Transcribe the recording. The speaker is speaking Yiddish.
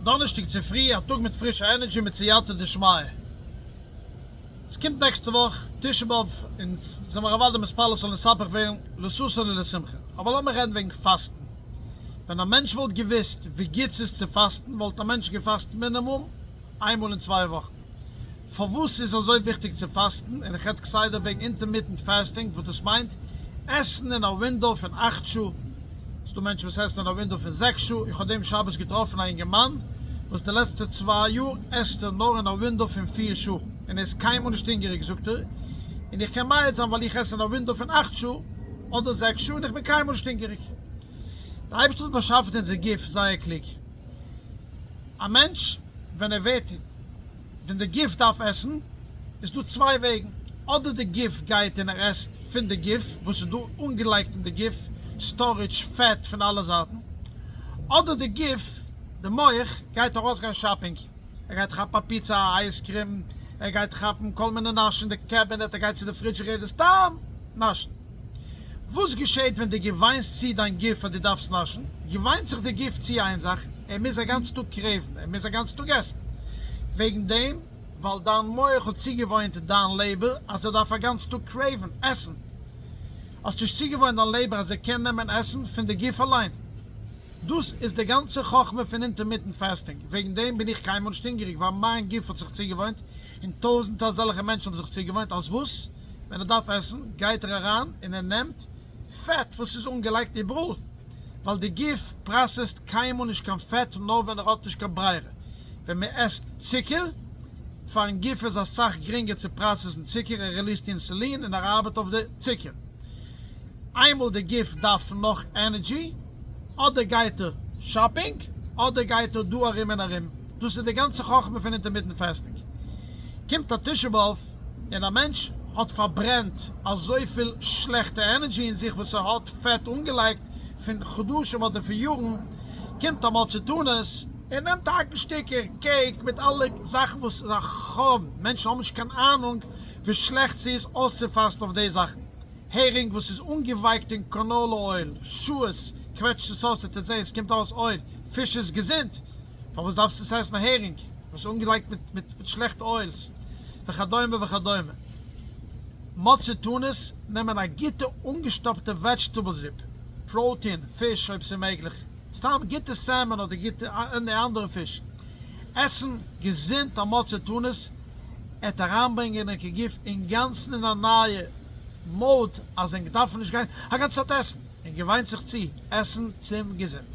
דאנערשטאג צופרי, א טאג מיט פרישע energy מיט סייעתא דשמיא. עס קומט נעקסטע וואך תשעה באב, אונז זעמער אוודאי מתפלל ס'זאל נתהפך ווערן לששון ולשמחה. אבער לאמיר רעדן וועגן פאסטן. ווען א מענטש וואלט געוואוסט ווי גוט ס'איז צו פאסטן וואלט א מענטש געפאסט מינימום איינמאל אין צוויי וואכן. פארוואס ס'איז אזוי וויכטיג צו פאסטן, און איך רעד כסדר וועגן intermittent fasting וואס דאס מיינט עסן אין א window פון אכט שעה, ס'דא מענטשן וואס עסן אין א window פון זעקס שעה, איך האב דעם שבת געטראפן א אינגערמאן וואס די לעצטע צוויי יאר עסט ער נאר אין א window פון פיר שעה, און ער איז קיינמאל נישט הונגעריג זאגט ער, און איך קען מעיד זיין ווייל איך עס אין א window פון אכט שעה אדער זעקס שעה און איך בין קיינמאל נישט הונגעריג. די אייבערשטער האט באשאפן אונזער גוף זייער קלוג. א מענטש ווען ער ווערט ווען די גוף דארף עסן איז דא צוויי וועגן, אדער די גוף גייט און ער עסט פון די גוף וואס איז דא אנגעלייגט אין די גוף, storage פעט פון אלע זייטן, אדער די גוף, די מח, גייט ארויסגיין shopping, ער גייט כאפן א פיצא, א ice cream, ער גייט כאפן כל מיני נאש אין די cabinet, ער גייט צו די refrigerator סתם נאשן. וואס געשעהט ווען דו געוויינסט צו דיין גוף אז דו דארפסט נאשן? געוויינט זיך די גוף צו איין זאך, ער מוז א גאנצן טאג crave ן, ער מוז א גאנצן טאג עסן. וועגן דעם, ווייל דיין מח האט צוגעוואוינט דיין לעבער אז ער דארף א גאנצן טאג crave ן, עסן. האסט נישט צוגעוואוינט דיין לעבער אז ער קען נעמען עסן פון די גוף אליין. דאס איז די גאנצע חכמה פון intermittent fasting, וועגן דעם בין איך קיינמאל נישט הונגעריג ווייל מיין גוף האט זיך צוגעוואוינט, און טויזענטער אזעלכע מענטשן האבן זיך צוגעוואוינט אז וואס? ווען ער דארף עסן גייט ער אריין און ער נעמט פעט וואס איז אנגעלייגט איבעראל, ווייל די גוף process ט קיינמאל נישט קיין פעט נאר ווען ער האט נישט קיין ברירה, ווען מען עסט צוקער, פארן גוף איז אסאך גרינגער צו process ן צוקער, ער release ט אינסולין און ער ארבעט אויף די צוקער. איינמאל די גוף דארף נאך energy, אדער גייט ער shopping אדער גייט ער דא ארום און ארום, דאס איז די גאנצע חכמה פון intermittent fasting. קומט א תשעה באב און א מענטש האט פארברענט אזויפיל שלעכטע energy אין זיך וואס ער האט פעט אנגעלייגט פון חדשים אדער פון יארן, קומט א מוצאי תענית, ער נעמט האקן שטיקער cake מיט אלע זאכן וואס איז א חורבן, מענטשן האבן נישט קיין אהנונג ווי שלעכט ס'איז אויסצופאסטן אויף די זאכן. הערינג וואס איז אנגעווייקט אין canola oil, שעות, קוועטשט עס אויס און טוט זעהן עס קומט ארויס oil, פיש איז געזונט, פארוואס דארפסטו עס עסן הערינג וואס איז אנגעלייגט מיט מיט שלעכטע oils, וכדומה וכדומה. מוצאי תענית נעמען א גוטע אנגעשטאפטע vegetable soup, פראטין, פיש אויב ס'איז מעגליך, סתם גוטע salmon אדער גוטע עני אנדערע פיש, עסן געזונט א מוצאי תענית עט אריינברענגען ענקער גוף אינגאנצן אין א נייע mode אז ענק דארפן נישט גיין א גאנצע צייט עסן, און געוויינט זיך צו עסן צום געזונט.